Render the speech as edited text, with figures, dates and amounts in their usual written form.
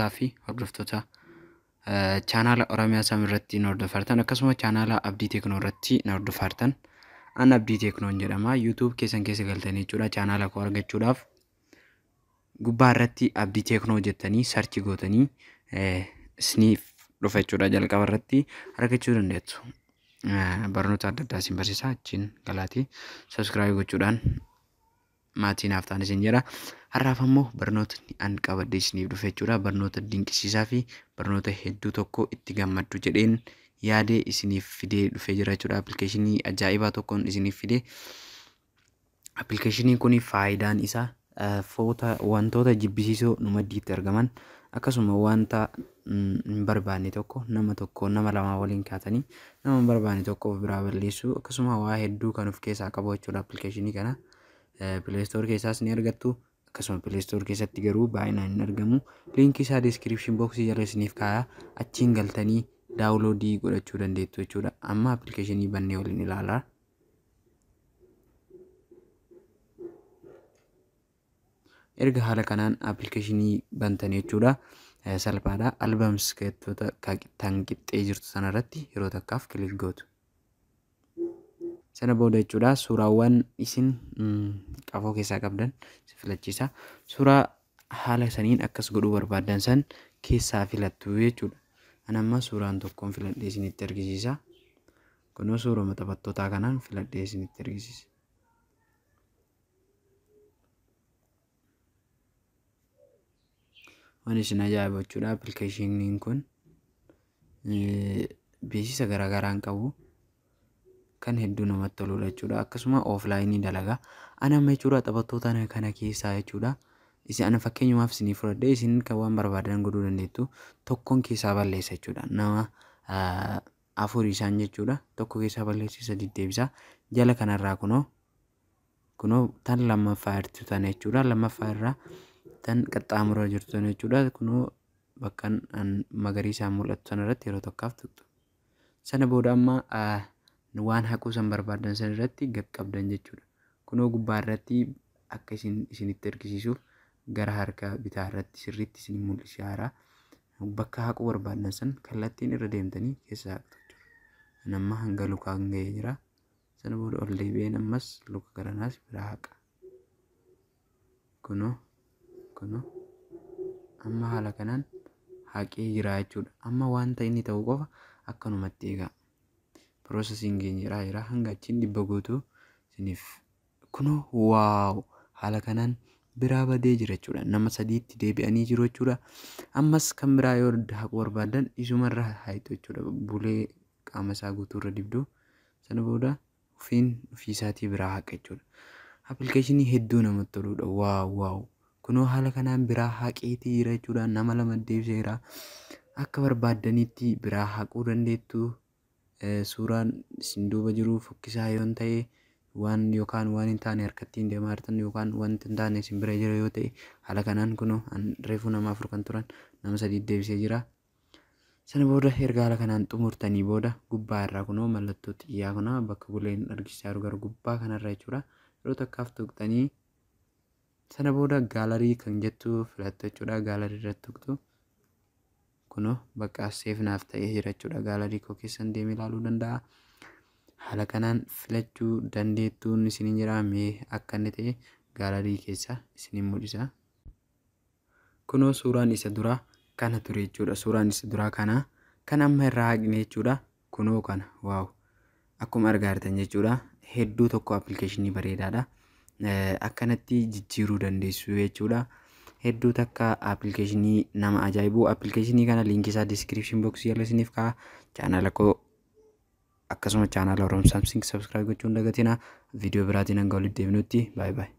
Kabajamtootaa fi hordoftoota chaanaala Oromiyaa Sam irratti nu hordoftan, akkasuma chaanaala Abdii Teeknoo irratti nu hordoftan. An Abdii Teeknoon jedhama. YouTube keessan keessa galtanii jechuudha chaanaala koo argachuudhaaf gubbaa irratti Abdii Teeknoo jettanii search gootanii isiniif dhufa jechuudha. Jalqaba irratti argachuu dandeessu. Barnoota adda addaa isin barsiisa, achiin galaatii subscribe gochuudhaan maatii naaf ta'an isin jedha. Har'aaf ammoo barnootni an qabadhee isiniif dhufe jechuudha. Barnoota dinqisiisaa fi barnoota hedduu tokko itti gammaddu jedheen yaadee isiniif fidee dhufee jira jechuudha. Appilikeeshinii ajaa'ibaa tokkoon isiniif fide. Appilikeeshiniin kun faayidaan isaa foota wantoota jibbisiisoo nu maddiitti argaman, akkasuma wanta hin barbaanne tokko nama tokko nama lamaa waliin kaatanii nama hin barbaanne tokko of biraa balleessuu, akkasuma waa hedduu kan of keessaa qabu jechuudha. Appilikeeshinii kana Play Store keessaas ni argattu, akkasuma Play Store keessatti garuu baay'inaan hin argamu. Liinkii isaa description box jala isiniif kaa'a, achiin galtanii daawuloodii godhachuu dandeettu jechuudha. Amma appilikeeshinii bannee waliin ilaalaa. Erga haala kanaan appilikeeshinii bantan jechuudha, salphaadha. Albums keettoota tan qixxee jirtu sanarratti yeroo takkaaf click gootu. Sana booda jechuudha suuraawwan isin qafoo keessaa qabdan si filachiisa. Suuraa haala saniin akkas godhuu barbaaddan san keessaa filattu jechuudha. Ani amma suuraan tokkoon filadhee isinitti argisiisa. Kunoo suuruma taphattootaa kanaan filadhee isinitti argisiisa. Waan isin ajaa'ibu jechuudha appilikeeshiniin kun beeksisa garaagaraa hin qabu, kan hedduu namatti toludha jechuudha. Akkasuma ooflaayinii dalagaa. Ani amma jechuudha taphattoota kana keessaa jechuudha. Isin ana fakkeenyumaaf isinii fudhadhee, isin kan waan barbaadan godhuu dandeettu. Tokkoon keessaa balleessa jechuudha. Nama afur isaan jechuudha. Tokko keessaa balleessa, sadi deebisa. Jala kanarraa kunoo tan lammaffaa jirtu tana jechuudha. Lammaffaa irraa tan qaxxaamuraa jirtu tana jechuudha. Kunoo bakka magariisaan mul'atu sanarratti yeroo tokkaaf tuqxu. Sana booda amma waan haquu san barbaadan san irratti qaqqabdan jechuudha. Kunoo gubbaa irratti akka isinitti argisiisuuf gara harka bitaa irratti sirriitti isin mul'isaa. Bakka haquu barbaadan san kallattiin irra deemtanii keessa haqxu jechuudha. Amma hanga lukaan ga'ee jira. Sana booda ol deebi'een ammas luka garanaas biraa haqa. Kunoo amma haala kanaan haqee jira jechuudha. Amma wanta inni ta'u qofa akkanumatti eegaa. Piroosesiingiin jira hanga achiin 100 guutuu isiniif kunoo waaw haala kanaan biraa badee jira jechuudha. Nama sadiitti deebi'anii jiru jechuudha. Ammas kan biraa yoo haquu barbaadan isumarra haqxu jechuudha. Bulee qaama isaa guutuurra dibdu. Sana booda ofiin ofiisaatii biraa haqa jechuudha. Appilikeeshinii hedduu namatti toludha. Waaw waaw. Kunoo haala kanaan biraa haqeetii jira jechuudha. Nama lama deebiseera. Akka barbaaddanitti biraa haquu dandeettu. Suuraan isin duuba jiru fokkisaa yoo ta'e, waan yookaan waan hin taane harkattiin deemaa jirtan yookaan wanti hin taane isin bira jira yoo ta'e, haala kanaan kunoo reefuu nama afur kan turan nama sadi deebisee jira. Sana booda erga haala kanaan xumurtanii booda gubbaa irraa kunoo mallattoo xiyyaa kunoo bakka guleen argisiisaa jiru gara gubbaa kanarra jechuudha. Yeroo takkaaf tuqxanii sana booda gaalarii kan jettu filattu jechuudha. Gaalarii irratti tuqxu. Kunoo bakka seef naaf ta'ee jira jechuudha. Gaalarii koo keessan deemee ilaaluu danda'a. Haala kanaan filachuu dandeettuun isiniin jira. Mee akka inni ta'e gaalarii keessa isiniin mul'isa. Kunoo suuraan isa duraa kana ture jechuudha. Suuraan isa duraa kana kan amma irraa haqne jechuudha. Kunoo kana waaw akkuma argaa jirtan jechuudha. Hedduu tokko appilikeeshinii bareedaadha. Akkanatti jijjiiruu dandeessu jechuudha. Hedduu takka appilikeeshinii nama ajaa'ibu. Appilikeeshinii kana liinkii isaa description box jala isiniif kaa'a. Chaanaala koo akkasuma chaanaala Oromoo Samsung subscribe gochuun dagatinaa. Viidiyoo biraatiin hanga walitti deebinutti baay'ee baay'ee.